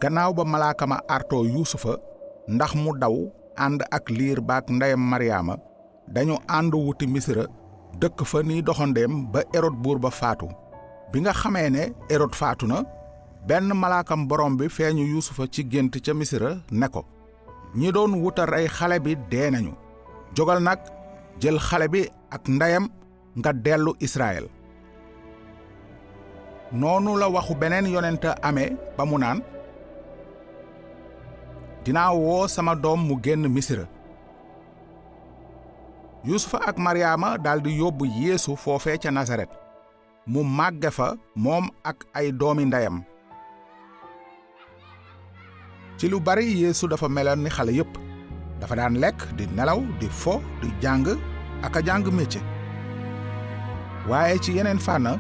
gannaaw ba malaaka ma artoo yuusufa ndax mu daw ànd ak liir baak ndeyam maryaama dañu ànd wuti misira dëkk fa ni doxandeem ba erod buur ba faatu bi nga xamee ne erod faatu na benn malaakam borom bi feeñu yuusufa ci gént ca misira ne ko ñi doon wuta rey xale bi dee nañu jógal nag jël xale bi ak ndeyam nga dellu Israël noonu la waxu beneen yonent amee ba mu naan dinaa woo sama doom mu génn misira yuusufa ak maryaama daldi yóbbu yeesu foofee ca nasaret mu màgge fa moom ak ay doomi ndeyam ci lu bari yeesu dafa meloon ni xale yépp dafa daan lekk di nelaw di fo di jàng ak a jàng métier waaye ci yeneen fànn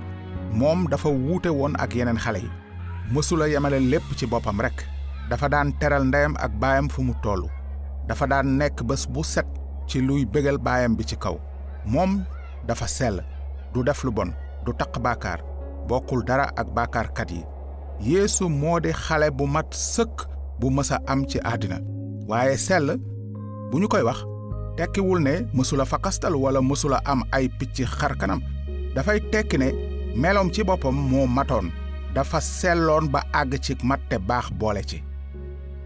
moom dafa wuute woon ak yeneen xale yi mësula yemale lépp ci boppam rekk dafa daan teral ndeyam ak baayam fu mu tollu dafa daan nekk bés bu set ci luy bégal baayam bi ci kaw moom dafa sell du def lu bon du taq baakaar bokkul dara ak baakaarkat yi yeesu moo di xale bu mat sëkk bu mësa am ci àddina waaye sell bu ñu koy wax tekkiwul ne mësula fakastal wala mësula am ay picc xar kanam dafay tekki ne meloom ci boppam moo matoon dafa selloon ba àgg ci mat te baax boole ci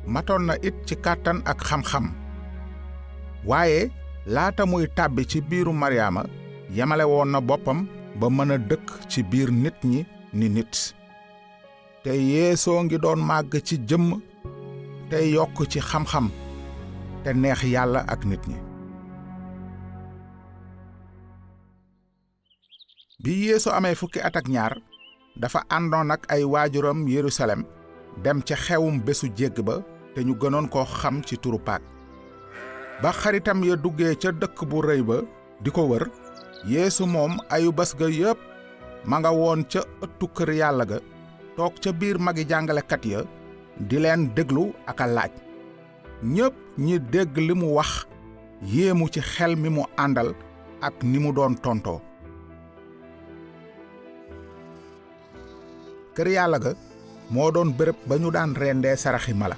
matoon na it ci kàttan ak xam-xam waaye laata muy tàbbi ci biiru maryaama yemale woon na boppam ba mën a dëkk ci biir nit ñi ni nit te yeesoo ngi doon màgg ci jëmm te yokk ci xam-xam te neex yàlla ak nit ñi bi yeesu amee fukki at ak ñaar dafa àndoon ak ay waajuram Yerusalem dem ca xewum bésu jégg ba te ñu gënoon koo xam ci turu Paak ba xaritam ya duggee ca dëkk bu rëy ba di ko wër yeesu moom ayu bés ga yépp ma nga woon ca ëttu kër yàlla ga toog ca biir magi jàngalekat ya di leen déglu ak a laaj ñépp ñi dégg li mu wax yéemu ci xel mi mu àndal ak ni mu doon tontoo kër yàlla ga moo doon bërëb ba ñu daan rendee saraxi mala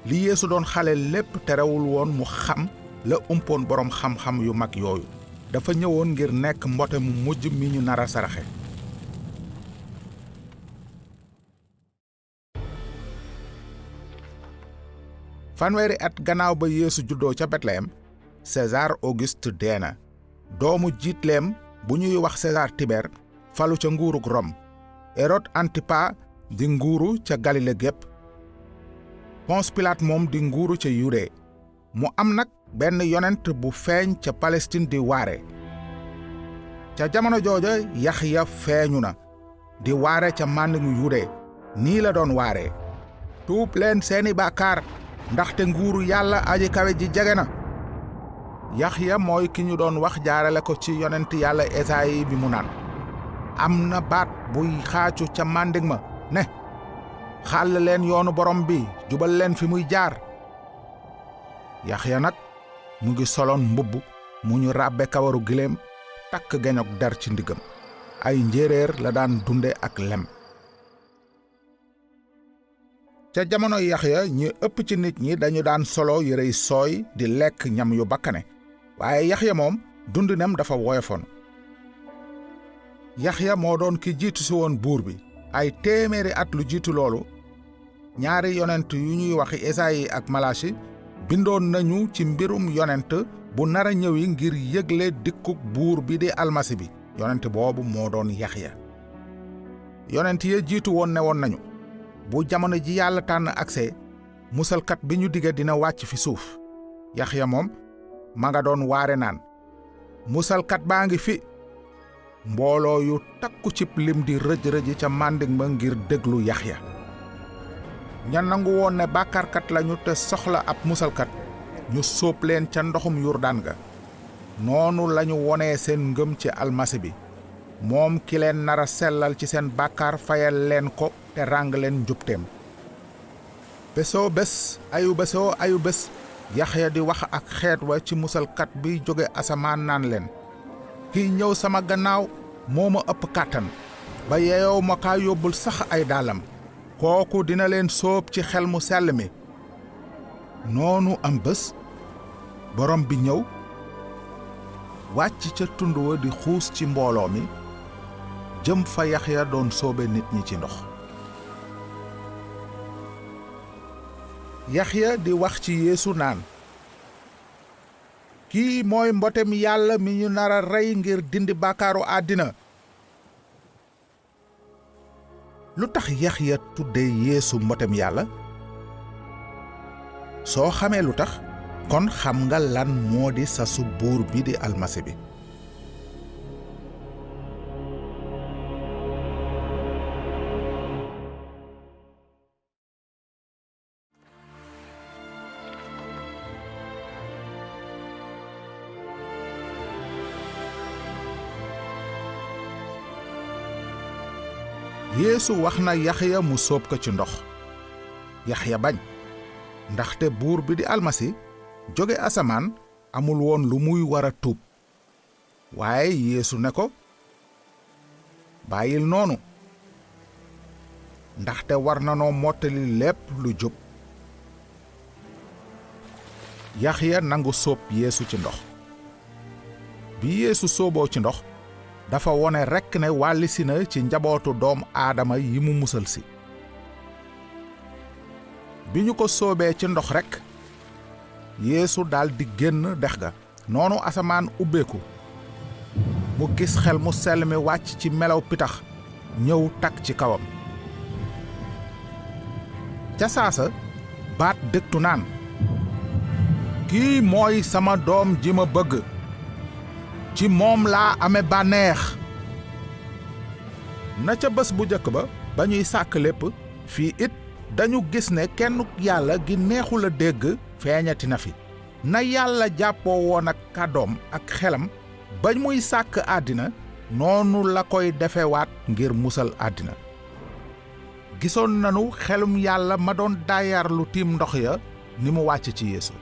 li yeesu doon xale lépp terewul woon mu xam la umpoon boroom xam-xam yu mag yooyu dafa ñëwoon ngir nekk mbote mu mujj mi ñu nara saraxe fanweeri at gannaaw ba yeesu juddoo ca Betlehem César Auguste deena doomu jiitleem bu ñuy wax César Tiber falu ca nguurug Rome Hérode Antipa di nguuru ca Galile gépp Ponce Pilate moom di nguuru ca Yude mu am nag benn yonent bu feeñ ca Palestine di waare ca jamono jooja Yaxya feeñu na di waare ca màndingu Yude nii la doon waare tuub leen seeni bàkkaar ndaxte nguuru yàlla aji kawe ji jege na Yaxya mooy ki ñu doon wax jaarale ko ci yonent yàlla Esayi bi mu naan am na baat buy xaacu ca màndig ma ne xàll leen yoonu borom bi jubal leen fi muy jaar Yaxya nag mu ngi soloon mbubb mu ñu ràbbe kawaru giléem takk geñok der ci ndigam ay njéeréer la daan dunde ak lem ca jamono Yaxya ñi ëpp ci nit ñi dañu daan solo yërey sooy di lekk ñam yu bakkane waaye Yaxya moom dundinam dafa woyofoon Yaxya moo doon ki jiitu si woon buur bi ay téeméeri at lu jiitu loolu ñaari yonent yu ñuy waxi Esayi ak Malachi bindoon nañu ci mbirum yonent bu nara ñëwi ngir yëgle dikkuk buur bi di almasi bi yonent boobu moo doon Yaxya yonent ya jiitu woon ne woon nañu bu jamono ji yàlla tànn akse musalkat bi ñu dige dina wàcc fi suuf Yaxya moom ma nga doon waare naan musalkat baa ngi fi mbooloo yu takku cib lim di rëj-rëji ca màndig ma ngir déglu Yaxya ña nangu woon ne bàkkaarkat lañu te soxla ab musalkat ñu sóob leen ca ndoxum Yurdaan ga noonu lañu wonee seen ngëm ci almasi bi moom ki leen nara sellal ci seen bàkkaar fayal leen ko te ràng leen njubteem bésoo bés ayu bés Yaxya di wax ak xeet wa ci musalkat bi jóge asamaan naan leen kiy ñëw sama gannaaw moo ma ëpp kàttan ba yeeyoo ma kaa yóbbul sax ay daalam kooku dina leen sóob ci xel mu sell mi. noonu am bés borom bi ñëw wàcc ca tund wa di xuus ci mbooloo mi jëm fa Yaxya doon sóobe nit ñi ci ndox. Yaxya di wax ci Yeesu naan, kii mooy mbotem Yàlla mi ñu nara rey ngir dindi bàkkaaru àddina. lu tax Yaxya tudde Yeesu mbotem Yàlla? soo xamee lu tax kon xam nga lan moo di sasu buur bi di almasi bi. Yeesu wax na Yaxya mu sóob ko ci ndox. Yaxya bañ ndaxte buur bi di almasi jóge asamaan amul woon lu muy war a tuub. waaye Yeesu ne ko, bàyyil noonu ndaxte war nanoo mottali lépp lu jub. Yaxya nangu sóob Yeesu ci ndox. bi Yeesu sóoboo ci ndox dafa wone rekk ne wàllisi na ci njabootu doom aadama yi mu musal si. bi ñu ko soobee ci ndox rekk Yeesu daldi génn dex ga. noonu asamaan ubbeeku mu gis xel mu sell mi wàcc ci melaw pitax ñëw tak ci kawam. ca saasa baat dëgtu naan, kii mooy sama doom ji ma bëgg, ci moom laa ame bànneex. na ca bés bu jëkk ba ñuy sàkk lépp, fii it dañu gis ne kenn Yàlla gi neexul a dégg feeñati na fi. na Yàlla jàppoo woon ak kàddoom ak xelam ba muy sàkk àddina, noonu la koy defewaat ngir musal àddina. gisoon nanu xelum Yàlla ma doon daayar lu tiim ndox ya ni mu wàcc ci Yeesu.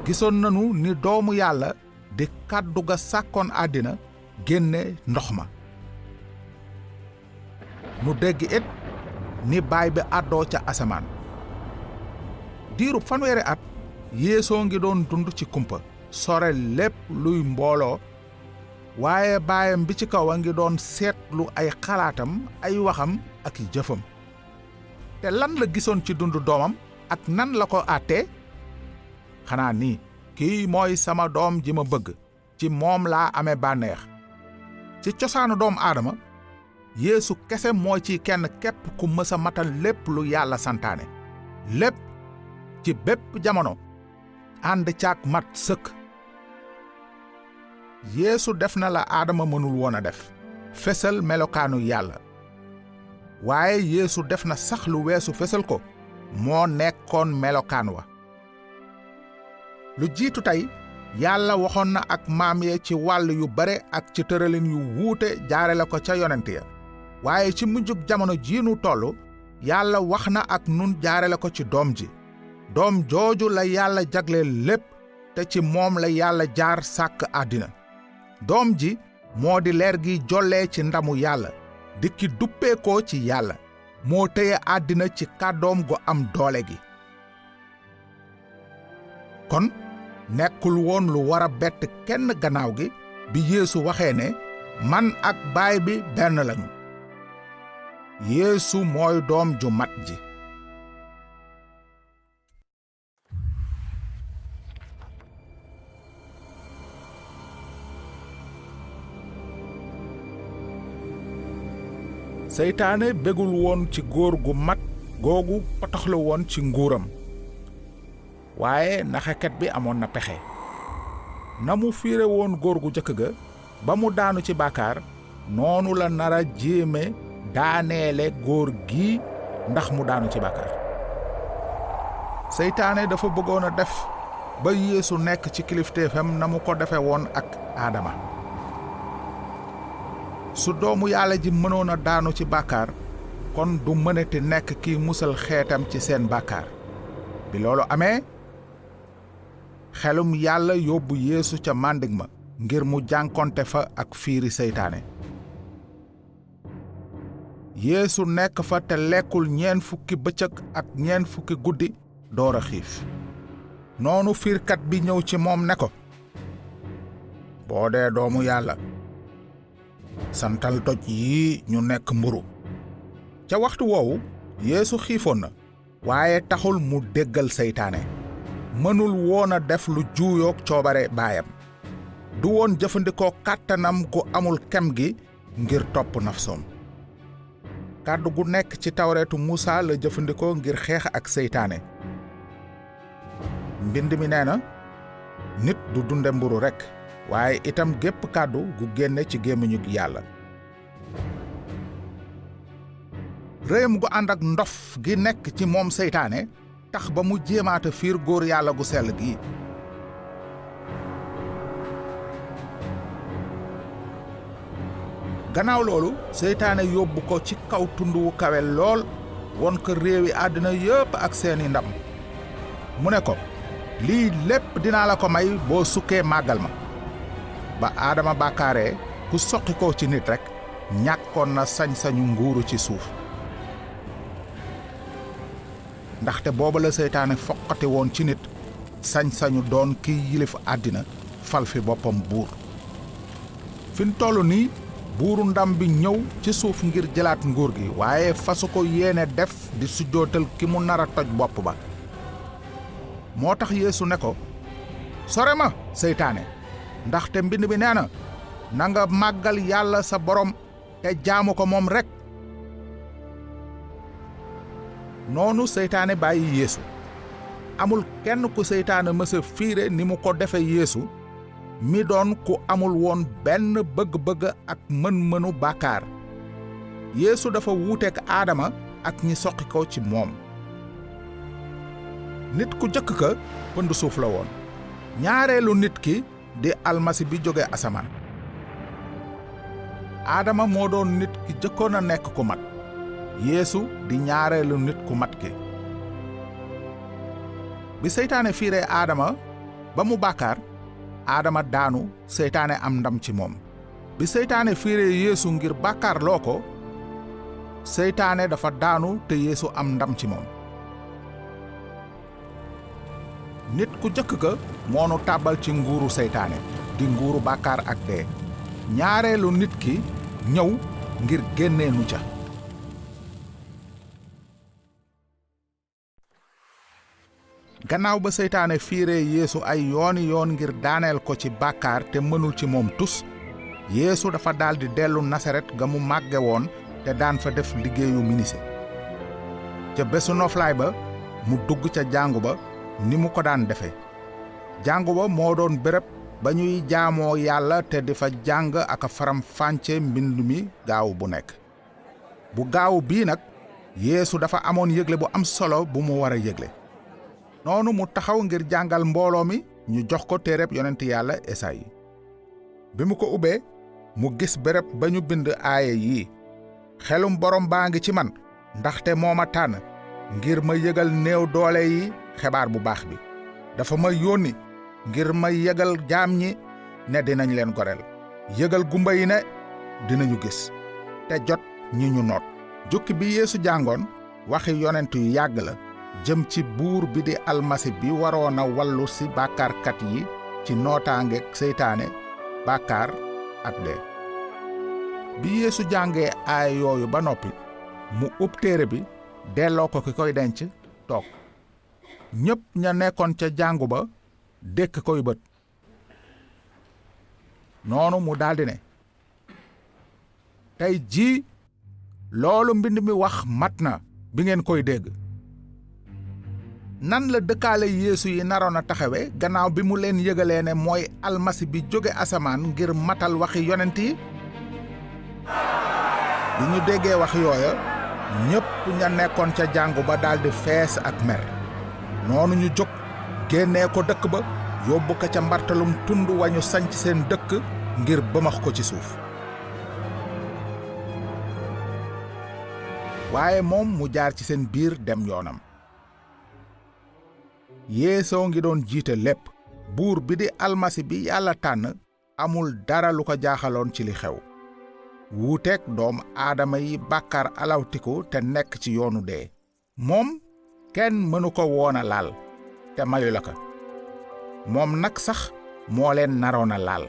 gisoon nanu ni doomu Yàlla di kàddu ga sàkkoon àddina génne ndox ma. nu dégg it ni baay bi àddoo ca asamaan. diirub fanweeri at Yeesoo ngi doon dund ci kumpa, sore lépp luy mbooloo, waaye baayam bi ci kaw a ngi doon seetlu ay xalaatam, ay waxam ak jëfam. te lan la gisoon ci dundu doomam ak nan la ko àttee? xanaa nii, kii mooy sama doom ji ma bëgg, ci moom laa amee bànneex. ci cosaanu doom aadama Yeesu kese mooy ci kenn képp ku mës a matal lépp lu Yàlla santaane. lépp ci bépp jamono ànd caak mat sëkk. Yeesu def na la aadama mënul woon a def, fesal melokaanu Yàlla. waaye Yeesu def na sax lu weesu fesal ko, moo nekkoon melokaan wa. lu jiitu tey Yàlla waxoon na ak maam ya ci wàll yu bare ak ci tëralin yu wuute jaare la ko ca yonent ya. waaye ci mujjug jamono jiinu tollu Yàlla wax na ak nun jaare la ko ci doom ji. doom jooju la Yàlla jagleel lépp, te ci moom la Yàlla jaar sàkk àddina. doom ji moo di leer gi jollee ci ndamu Yàlla, dikki duppeekoo ci Yàlla, moo téye àddina ci kàddoom gu am doole gi. kon nekkul woon lu war a bett kenn gannaaw gi bi Yeesu waxee ne, man ak baay bi benn lañu. Yeesu mooy doom ju mat ji. seytaane bégul woon ci góor gu mat googu potoxlu woon ci nguuram. waaye naxekat bi amoon na pexe. na mu fiire woon góor gu jëkk ga ba mu daanu ci bàkkaar, noonu la nara jéeme daaneele góor gi ndax mu daanu ci bàkkaar. seytaane dafa bëggoon a def ba Yeesu nekk ci kilifteefam na mu ko defe woon ak Aadama. su doomu Yàlla ji mënoon a daanu ci bàkkaar, kon du mënati nekk kiy musal xeetam ci seen bàkkaar. bi loolu amee, xelum Yàlla yóbbu Yeesu ca màndig ma ngir mu jànkonte fa ak fiiri seytaane. yeesu nekk fa te lekkul ñeen fukki bëccëg ak ñeen fukki guddi door a xiif noonu fiirkat bi ñëw ci moom ne ko boo dee doomu yàlla santal doj yi ñu nekk mburu ca waxtu woowu yeesu xiifoon na waaye taxul mu déggal seytaane mënul woon a def lu juuyoog coobare baayam du woon jëfandikoo kàttanam gu amul kem gi ngir topp nafsoom kàddu gu nekk ci tawreetu Musa la jëfandikoo ngir xeex ak seytaane mbind mi nee na nit du dunde mburu rekk waaye itam gépp kàddu gu génne ci gémmiñu yàlla réyam gu ànd ak ndof gi nekk ci moom seytaane tax ba mu jéemaata fiir góor yàlla gu sell gi gannaaw loolu seytaane yóbbu ko ci kaw tund wu kawe lool won ko réewi àddina yépp ak seeni ndam mu ne ko lii lépp dinaa la ko may boo sukkee màggal ma ba aadama bàkkaaree ku soqi ko ci nit rekk ñàkkoon na sañ-sañu nguuru ci suuf ndaxte booba la seytaane foqati woon ci nit sañ-sañu doon kiy yilif àddina fal fi boppam buur fin tollu nii buuru ndam bi ñëw ci suuf ngir jëlaat nguur gi waaye fasu ko yéene def di sujjootal ki mu nara toj bopp ba moo tax yeesu ne ko sore ma seytaane ndaxte mbind bi nee na nanga màggal yàlla sa borom te jaamu ko moom rekk noonu seytaane bàyyi yeesu amul kenn ku seytaane mësa fiire ni mu ko defe yeesu mi doon ku amul woon benn bëgg-bëgg ak mën-mënu bàkkaar yeesu dafa wuuteek aadama ak ñi soqi ko ci moom nit ku jëkk ka pënd suuf la woon ñaareelu nit ki di almasi bi jóge asamaan aadama moo doon nit ki jëkkoon a nekk ku mat yeesu di ñaareelu nit ku mat ki bi seytaane fiiree aadama ba mu bàkkaar aadama daanu seytaane am ndam ci moom bi seytaane fiiree yeesu ngir bàkkaar loo ko seytaane dafa daanu te yeesu am ndam ci moom nit ku jëkk ka moonu tàbbal ci nguuru seytaane di nguuru bàkkaar ak dee ñaareelu nit ki ñëw ngir génnee nu ca gannaaw ba seytaane fiiree yeesu ay yooni yoon ngir daaneel ko ci bàkkaar te mënul ci moom tus yeesu dafa daldi dellu nasaret ga mu màgge woon te daan fa def liggéeyu minise ca bésu noflaay ba mu dugg ca jàngu ba ni mu ko daan defe jàngu ba moo doon béréb ba ñuy jaamoo yàlla te di fa jàng ak faram fànce mbind mi gaaw bu nekk bu gaaw bii nag yeesu dafa amoon yëgle bu am solo bu mu war a yëgle noonu mu taxaw ngir jàngal mbooloo mi ñu jox ko téereb yonent yàlla esayi bi mu ko ubbee mu gis béréb ba ñu bind aaye yii xelum borom baa ngi ci man ndaxte moo ma tànn ngir ma yëgal néew doole yi xibaar bu baax bi dafa ma yónni ngir ma yëgal jaam ñi ne dinañ leen goreel yëgal gumba yi ne dinañu gis te jot ñi ñu noot jukki bi yeesu jàngoon waxi yonent yu yàgg la jëm ci buur bi di almasi bi waroon a wallu si bàkkaarkat yi ci nootaange seytaane bàkkaar ak dee bi yeesu jàngee aay yooyu ba noppi mu ub téere bi delloo ko ki koy denc toog ñépp ña nekkoon ca jàngu ba dékk koy bët noonu mu daldi ne tey jii loolu mbind mi wax mat na bi ngeen koy dégg nan la dëkkaale yeesu yi naroon a taxawe gannaaw bi mu leen yëgalee ne mooy almasi bi jóge asamaan ngir matal waxi yonent yi bi ñu déggee wax yooya ñépp ña nekkoon ca jàngu ba daldi fees ak mer noonu ñu jóg génnee ko dëkk ba yóbbu ko ca mbartalum tund wañu sanc seen dëkk ngir bëmax ko ci suuf waaye moom mu jaar ci seen biir dem yoonam yeesoo ngi doon jiite lépp buur bi di almasi bi yàlla tànn amul dara lu ko jaaxaloon ci li xew wuuteeg doom aadama yi bàkkaar alawtiku te nekk ci yoonu dee. moom kenn mënu ko woon a laal te mayu la ko. moom nag sax moo leen naroon a laal.